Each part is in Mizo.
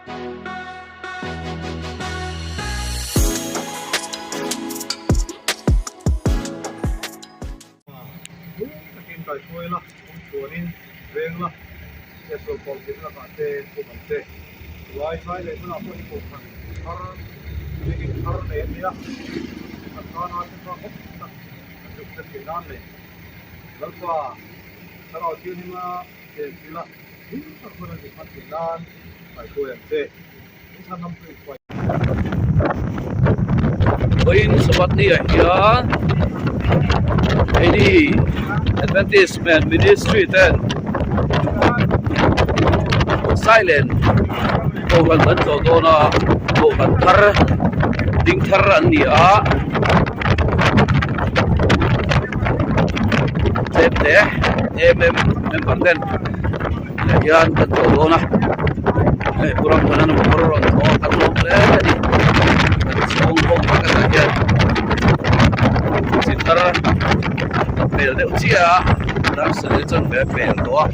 Nung takin kaihruai la, awm chuanin veng la, Petrol pawh thil lakah te khum ang che. Tulai zai leh hmunah pawh hi kohhran thar biakin thar nei an ni a, kan tana thuthlak hawk tak an zuk hre theih nan leh Lalpa Thlarau Thianghlima chen thila hlim tak hmun an zuk hman theih nan kaihruai ang che. Vawiin Sabbath ni ah hian keini Adventist Men Ministry ten Silent kohhran kan tlawh dawn a kohhran thar ding thar an ni a tlem te em em member ten. Tah hian kan tlawh dawn a hei pu Ramthana motor a rawn thlawh a kan lawm hle a ni kan chhung ho kha tah hian chi thar a pel deuh chiah a dar sarih chuan ve a pel tawh a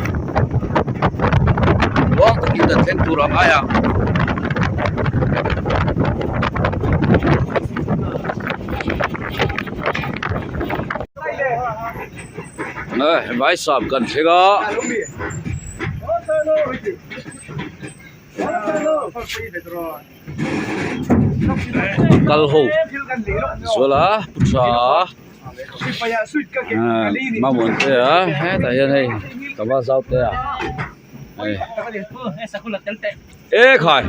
muang takin kan thleng tur a ngai ang. Vai sap kan thleng a. Kal ho zual a pu tha mamawh te a hetah hian hei ka va zau te a hei e khai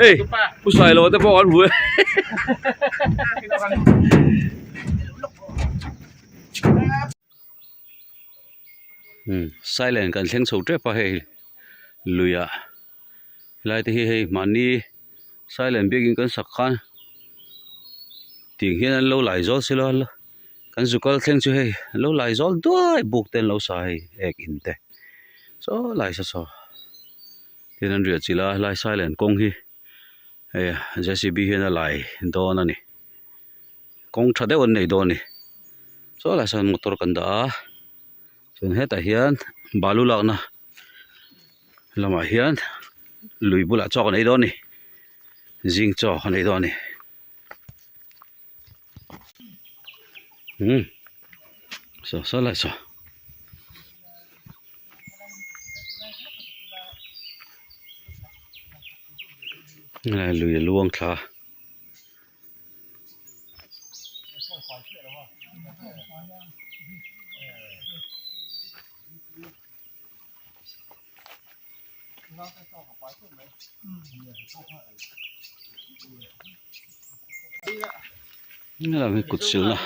hei pu sailo te pawh an hmu e. Silent kan thleng chho tep a hei luiah helai te hi hei mahni silent biakin kan sak khan tiang hian an lo lai zawl silo a kan zu kal thleng chu hei an lo lai zawl duai buk te an lo sa hei ek in te saw lai saw saw tin an riah chilh a helai silent kawng hi hei j c b hian a lai dawn a ni. Kawng tha deuh an nei dawn a ni saw lai sawn motor kan dah a chuan hetah hian balu lakna lamah hian lui bulah chaw kan ei dawn a ni zing chaw kan ei dawn a ni umm saw saw lai saw. Lui a luang thla a. Helai hi kut silna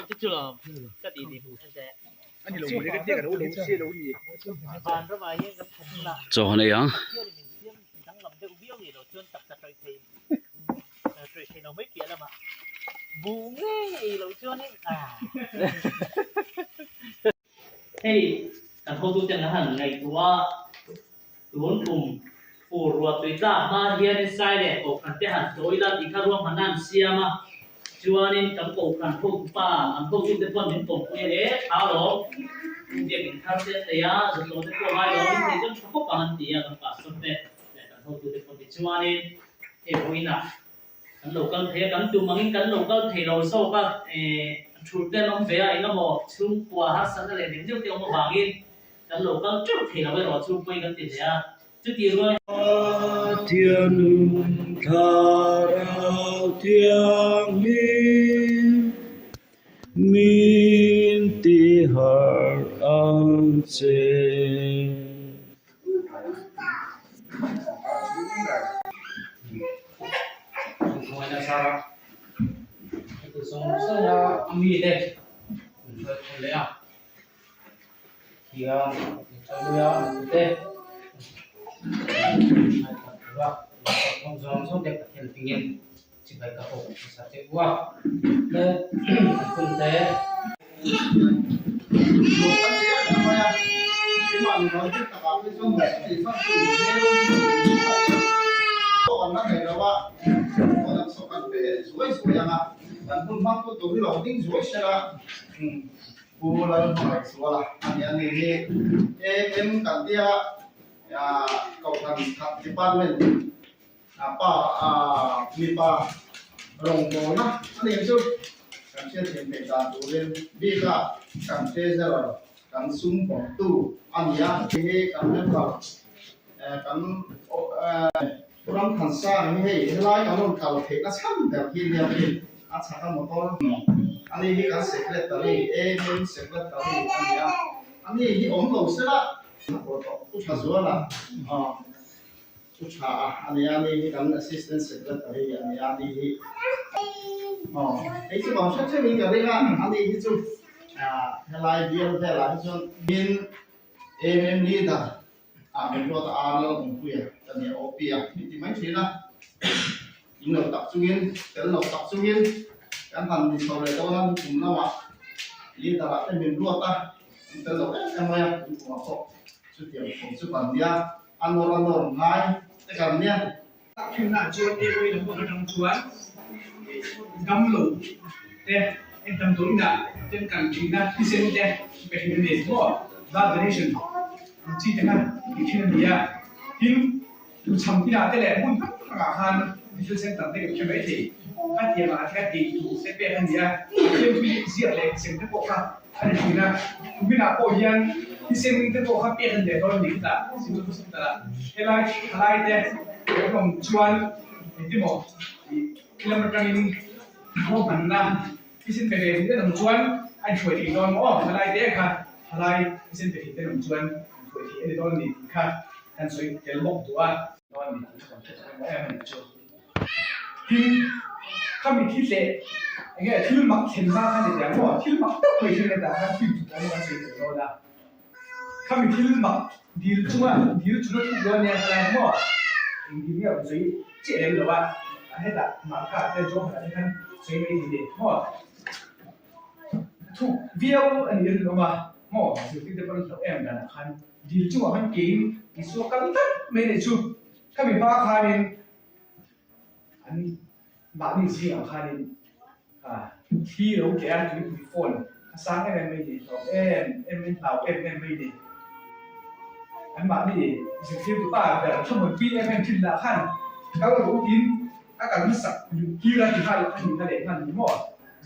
chaw a nei ang. Hei kan hotuten a han ngaihtuah a, tun kum fur ruah tui tlak hma hianin sai leh kohhran te han tlawh ila tih kha ruahmanna an siam a, chuanin kan kohhran hotupa an hotute pawn min pawmpui a e tha alawm, pu biakin thar te an nei a, zawtawh te pawh ngai lo min thei chuan tha khawp ang an ti a kan pastor te leh kan hotute pawn tichuanin hei vawiinah Kan lo kal thei a, kan tum angin kan lo kal thei lo zawk a, thut te an awm ve a, engemaw chhungkua harsatna leh deuh deuh te awm avangin kan lo kal teuh thei lo erawh chu pawi kan ti hle a, chuti rual Pathianum Thlarau Thianghlim min tiharh ang che. Pa mipa rawngbawlna a nih chu kan hriatthiam theih dan turin bika kan treasurer kan sum bawmtu a ni a. Hei hi kan member kan ram thansang hi hei helai kan rawn kal theihna chhan ber hi nia hi a chhaka motor a ni hi kan secretary AMM secretary a ni a, a ni hi awm lo sela Pu Thazuala Thu tha a a nia mi hi kan assistant secretary a nia mi hi aw hei chu bang hret hret in ka ring a a ni hi chu ah helai bial velah hi chuan tin em em leader ah min ruat a ar lal awmpuia ka nia OP a min ti mai thin a in lo tak chungin tel lo tak chungin kan han ni chho leh dawn a kum lamah leader ah te min ruat a an tel lo em em mai a in kumah pawh chutiang thawm chu kan nia. A nawr a nawr ngai te kan nia. Thinah chuan airway lam pawh atang chuan dam lo te en damdawi inah ten kan thin a thisen te pe thin a ni maw blood donation ang chi te kha tih thin a ni a tin tuchham inah te leh hmun hrang hrangah khan medical center te kan hre mai thei khatiang ah te kha ei tur te pek a ni a pathian thu ziak leh sem te pawh kha A ni thin a, kuminah pawh hian thisen te pawh kha pek a ni leh dawn a ni khitah Singapore Center ah helai thalai te an awm chuan engtimaw ih lam atangin ruahmanna thisen pe ve thei te an awm chuan a inhruai thei dawn maw aw thalai te kha thalai thisen pe thei te an awm chuan inhruai thei a ni dawn a ni tih kha kan sawi tel bawk duh a. Dawn a ni tih kha kan hre tawh em a ni chu. Tin, khami thil leh eng nge thil mak thlen hma kha ni teh ang maw? Thil mak tak mai thil hetah khan thil tut ang kan sawi tel dawn a. Khami thil mak dil chunga dil chunga thuk dawn nia kha lai maw? Eng dil nge awm sawi chiah lem lo a, hetah Marka te Johana te khan sawi mai ni maw? Thuk viau a ni rinawm a maw? Zirtirte pawh an hlauh em danah khan dil chungah khan kein Isua kal tlat mai nei chu khami hma khanin An mahni zingah khanin thli lo tleh a, tuipui phone a sang em em mai ni, hlauh em em mai, hlau em em mai ni. An mahni zirtirtu pa ber thlamuanpui em em thin lah khan kal ro tiin a kal hmasak luh tir a ti nghal a nih na leh hman ni maw?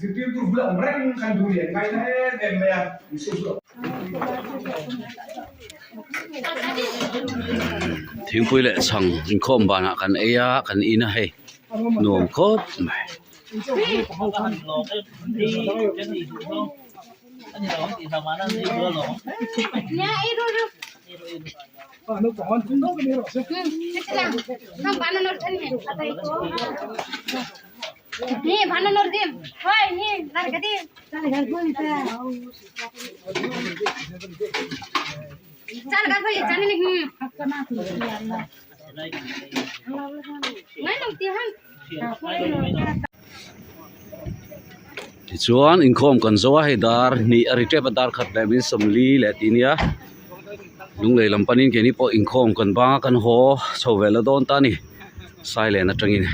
Zirtirtu bula awm reng khan duh leh ngai na em em mai a, Isua chu a. Thingpui leh chhang inkhawm banah kan ei a kan in a hei nuam khawp mai. Tichuan inkhawm kan zo a hei dar hnih a ri tep a dar khat leh min sawmli leh tih nia lunglei lam panin keini pawh inkhawm kan bang a kan haw chho ve la dawn ta a ni sailen atangin.